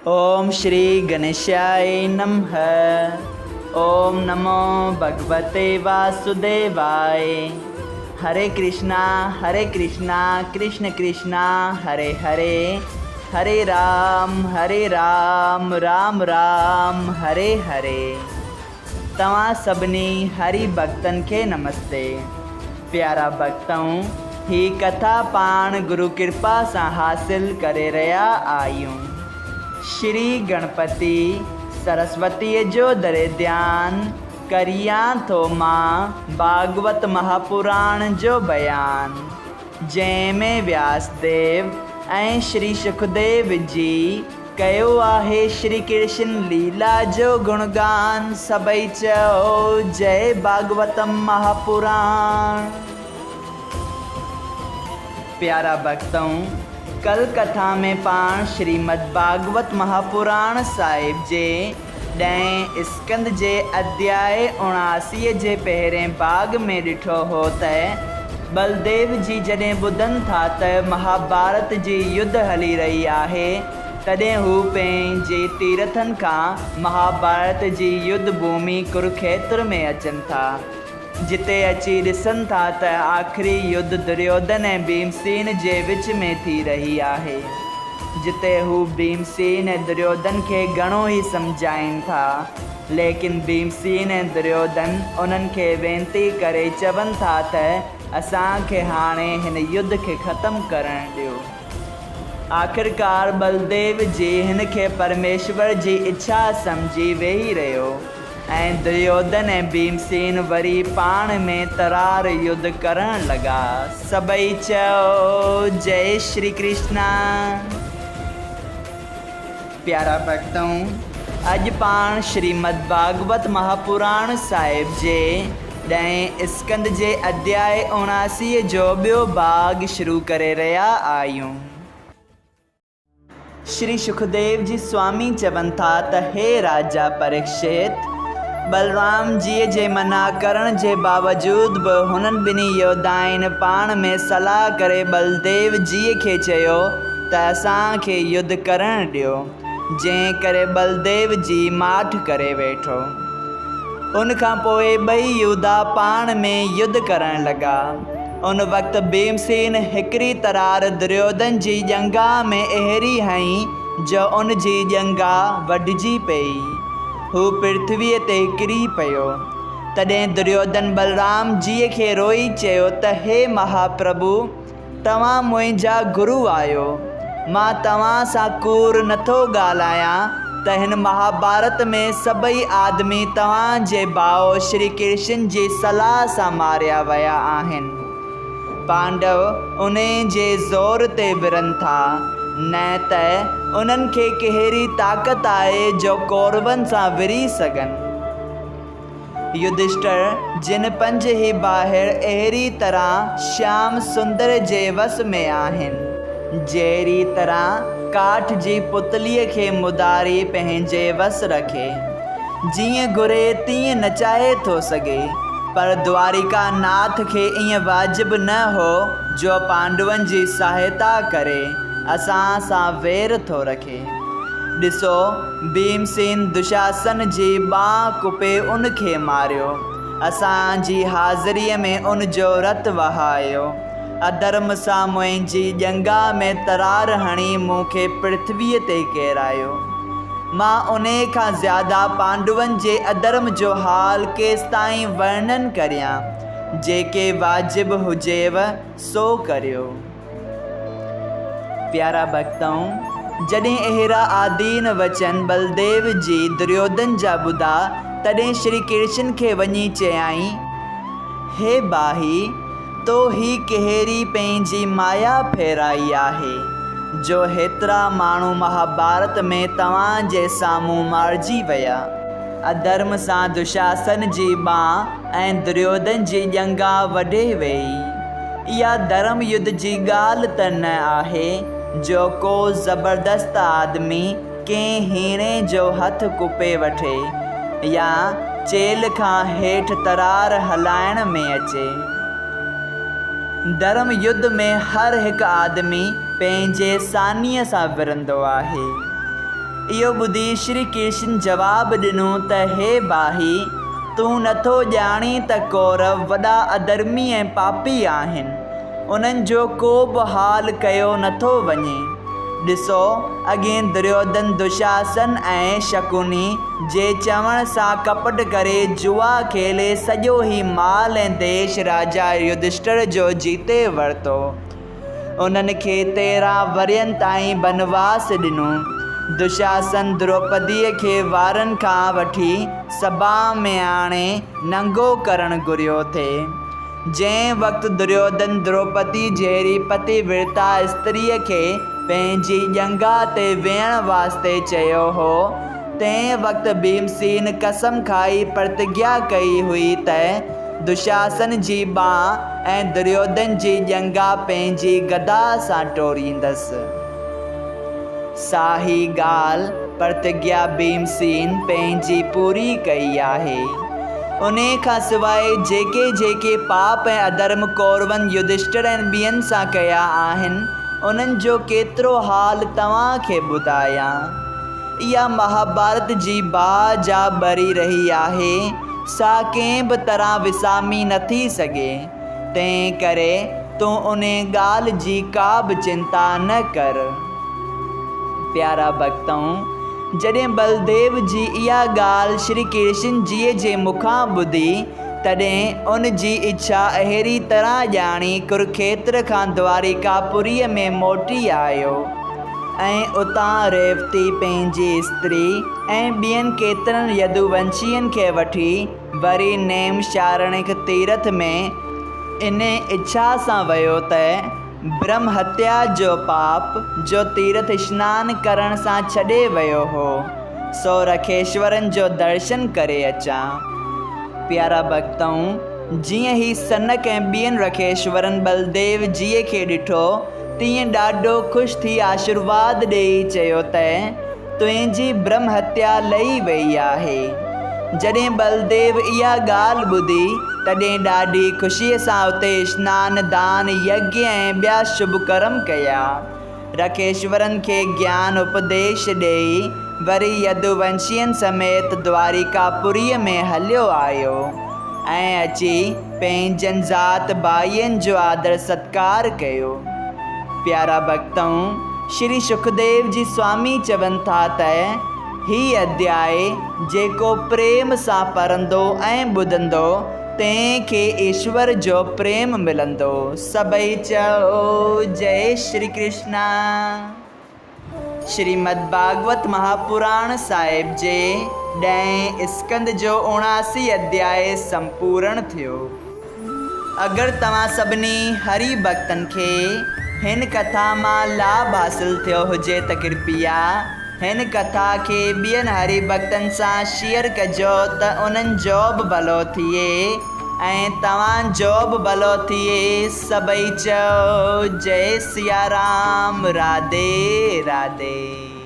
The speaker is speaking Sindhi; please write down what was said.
اوم شري گنيشاي نمه اوم نمو ڀڳوتي واسوديواي هري ڪرشنا هري ڪرشنا ڪرشن ڪرشنا هري هري هري رام هري رام رام رام هري هري توهان سڀني هري ڀڳتن کي نمستي پيارا ڀڳتؤ هي ڪٿا پاڻ گرو ڪرپا سان حاصل ڪري رهيا آهيون. شري گڻپتي سرسوتيء جو دري ڌيان ڪريان ٿو مان ڀاڳوت مهاپراڻ جو بيان، جنهن ۾ وياس ديو ۽ شري شڪديو جي ڪيو آهي شري ڪرشن ليلا جو گڻگان، سڀئي چئو جئي ڀاڳوتم مهاپراڻ. پيارا ڀڳتؤ! ڪل ڪٿا ۾ پاڻ شريمد ڀاڳوت مهاپراڻ صاحب جي ڏهين اسڪنڌ جي اڌياء 79 جي پهرين ڀاڳ ۾ ڏٺو هو ته ٻلديو جي جڏهن ٻڌن ٿا ته مهاڀارت جي يڌ هلي رهي آهي تڏهن هو پنهنجي تيرٿن کان مهاڀارت جي يڌ ڀومي ڪروکيتر ۾ اچن ٿا. جتي اچي ڏسن ٿا ته آخري يڌ دريوڌن ۽ ڀيمسين جي وچ ۾ ٿي رهي آهي. جتي هو ڀيمسين ۽ دريوڌن کي گهڻو ئي سمجهائين ٿا. ليڪن ڀيمسين ۽ دريوڌن انهن کي وينتي ڪري چون ٿا ته اسان کي هاڻي هن يڌ کي ختم ڪرڻ ڏيو. آخرڪار ٻلديو جي هن کي پرميشور جي اڇا سمجهي ويهي رهيو. ۽ دريوڌن ۽ ڀيمسين وري پاڻ ۾ ترار يڌ ڪرڻ لڳا. سڀئي چئو، جئي شري ڪرشنا. پيارا ڀڳتؤ! اڄ پاڻ شريمد ڀاڳوت مهاپراڻ صاحب جي ڏهين اسڪنڌ جي اڌياء 79 جو ٻيو ڀاڳ شروع ڪري رهيا آهيون. شري شڪديو جي سوامي چون ٿا ته هي راجا پريڪشت! ٻلرام جيء جي منع ڪرڻ جي باوجود به هنن ٻنهي يوڌائن پاڻ ۾ صلاح ڪري ٻلديو جيء کي چيو ته اسان کي يڌ ڪرڻ ڏيو، جنهن ڪري ٻلديو جي ماٺ ڪري ويٺو. ان کان پوء ٻئي يوڌا پاڻ ۾ يڌ ڪرڻ لڳا. ان وقت ڀيمسين هڪڙي ترار دريوڌن جي ڄنگهه ۾ اهڙي هنئي جو ان جي ڄنگهه وڍجي پيئي. هو پرٿويء تي ڪري پيو. تڏهن دريوڌن بلرام جيء کي روئي چيو ته هي مهاپرڀو! توهان منهنجا گرو آهيو. مان توهان سان ڪوڙ نٿو ڳالهايان ته هن مهاڀارت ۾ سڀئي آدمي توهان جي ڀاء شري ڪرشن جي صلاح سان ماريا ويا آهن. پانڊو انهي جي زور تي وڙهن ٿا، نه ته انهن کي ڪهڙي طاقت آهي جو ڪورون سان وڙهي سگهن. يڌشٽر جن پنج ئي ڀائر اهڙي طرح شيام سندر جي وس ۾ آهن، جهڙي طرح ڪاٺ جي پتليء کي مداري پنهنجي وس رکي، جيئن گهري تيئن نچائي ٿو سگهي. پر دواريڪا ناٿ کي ائين واجب نه هو جو پانڊون جي سهائتا ڪري، اسان سان وير ٿو رکي. ڏسو، ڀيمسين دشاسن جي ٻانهن ڪپي ان کي ماريو. اسان جي حاضريء ۾ ان جو رت وهايو. اڌرم سان منهنجي ڄنگهه ۾ ترار هڻي مون کي پرٿويء تي ڪيرايو. مان انهيء کان زياده پانڊون جي اڌرم جو حال ڪيستائين ورڻن ڪريان؟ جيڪي واجب هجيو، سو ڪريو. پيارا ڀڳتؤ! جڏهن اهڙا آدين وچن ٻلديو جي دريوڌن جا ٻڌا، تڏهن شري ڪرشن کي وڃي چيائين، هي ڀائي! تو هي ڪهڙي پنهنجي مايا ڦيرائي آهي، جو هيترا ماڻهو مهاڀارت ۾ توهان جي سامهون مارجي ويا. اڌرم سان دشاسن جي ٻانهن ۽ دريوڌن جي ڄنگهه وڍي ويئي. اها ڌرم يڌ جي ڳالهه ته نه آهي جو ڪو زبردست آدمي ڪنهن هيڻي جو هٿ ڪپي وٺي يا چيلهه کان هيٺ ترار هلائڻ ۾ اچي. ڌرم يڌ ۾ هر هڪ آدمي پنهنجي ثانيء سان وڙهندو آهي. اهو ٻڌي شري ڪرشن جواب ڏنو ته هي ڀائي! تون نٿو ڄاڻين ته ڪورو وڏا اڌرمي ۽ پاپي آهن. انهن جو ڪو به حال ڪيو نٿو وڃي. ڏسو، اڳهين دريوڌن دشاسن ۽ شڪوني جي چوڻ سان ڪپٽ ڪري جوا کيلي سڄو هي مال ۽ ديش راجا يڌشٽر جو جيتي ورتو. انهن کي 13 ورهين تائين بنواس ڏنو. دشاسن دروپديء کي وارن کان وٺي سڀا ۾ آڻي ننگو ڪرڻ گهريو ٿي. جنهن وقت دريوڌن دروپدي جهڙي پتي ورتا استريء کي پنهنجي ڄنگهه تي ويهڻ واسطي چيو هو، تنهن وقت ڀيمسين قسم کائي پرتگيا ڪئي هئي ته دشاسن جي ٻانهن ۽ دريوڌن جي ڄنگهه پنهنجي گدا سان ٽوڙيندس. سا هي ڳالهه پرتگيا ڀيمسين پنهنجي پوري ڪئي آهي. انهيء کان سواء جيڪي جيڪي پاپ ۽ اڌرم ڪورون يڌشٽر ۽ ٻين سان ڪيا آهن، انهن جو ڪيترو حال توهان کي ٻڌايان. اها مهاڀارت جي باهه جا ٻري رهي آهي، سا ڪنهن به طرح وسامي نٿي سگهي. تنهن ڪري تون انهيء ڳالهه جي ڪا به چنتا نه ڪر. پيارا ڀڳتؤ! جڏهن بلديو جي اها ڳالهه شري ڪرشن جيء جي مکان ٻڌي، تڏهن ان جي اڇا اهڙي طرح ڄاڻي ڪروکيتر کان دواريڪاپوريء ۾ موٽي آيو ۽ اتان ريوتي پنهنجي استري ۽ ٻين ڪيترن يدوونشين کي وٺي وري نيمشارڻيڪ تيرٿ ۾ انهيء اڇا سان ويو ته برهم هتيا جو پاپ، جو تيرٿ اشنان ڪرڻ سان ڇڏي ويو هو، سو رکيشورن جو درشن ڪري اچان. پيارا ڀڳتؤ! جيئن هي سنڪ ۽ ٻين رکيشورن ٻلديو جيء کي ڏٺو، تيئن ڏاڍو خوش ٿي آشرواد ڏيئي چيو ته، تنهنجي برهم هتيا لهي ويئي آهي. جڏهن ٻلديو اها ڳالهه ٻڌي، تڏهن ڏاڍي خوشيء سان اتي اشنان، دان، يگيه ۽ ٻيا شڀ ڪرم ڪيا. رکيشورن کي گيان اپديش ڏيئي، وري يدوونشين سميت دواريڪاپوريء ۾ هليو آيو ۽ اچي پنهنجن ذات ڀائين جو آدر ستڪار ڪيو. پيارا ڀڳتؤ! شري شڪديو جي سوامي چون ٿا ته هي اڌياء جيڪو پريم سان پڙهندو ۽ ٻڌندو تنهن کي ايشور جو پريم ملندو. سڀئي چئو جئي شري ڪرشنا. شريمد ڀاڳوت مهاپراڻ صاحب جي ڏهين اسڪنڌ جو 79 اڌياء سمپورڻ ٿيو. اگر توهان سڀني هري ڀڳتن کي هن ڪٿا مان لاڀ حاصل ٿيو هجي ته ڪرپيا هن ڪٿا کي ٻين هري ڀڳتن سان شيئر ڪجو ته انهن جو به ڀلو ٿئي ۽ توهان جو به ڀلو ٿئي سڀئي چئو جئي سيارام راڌي راڌي.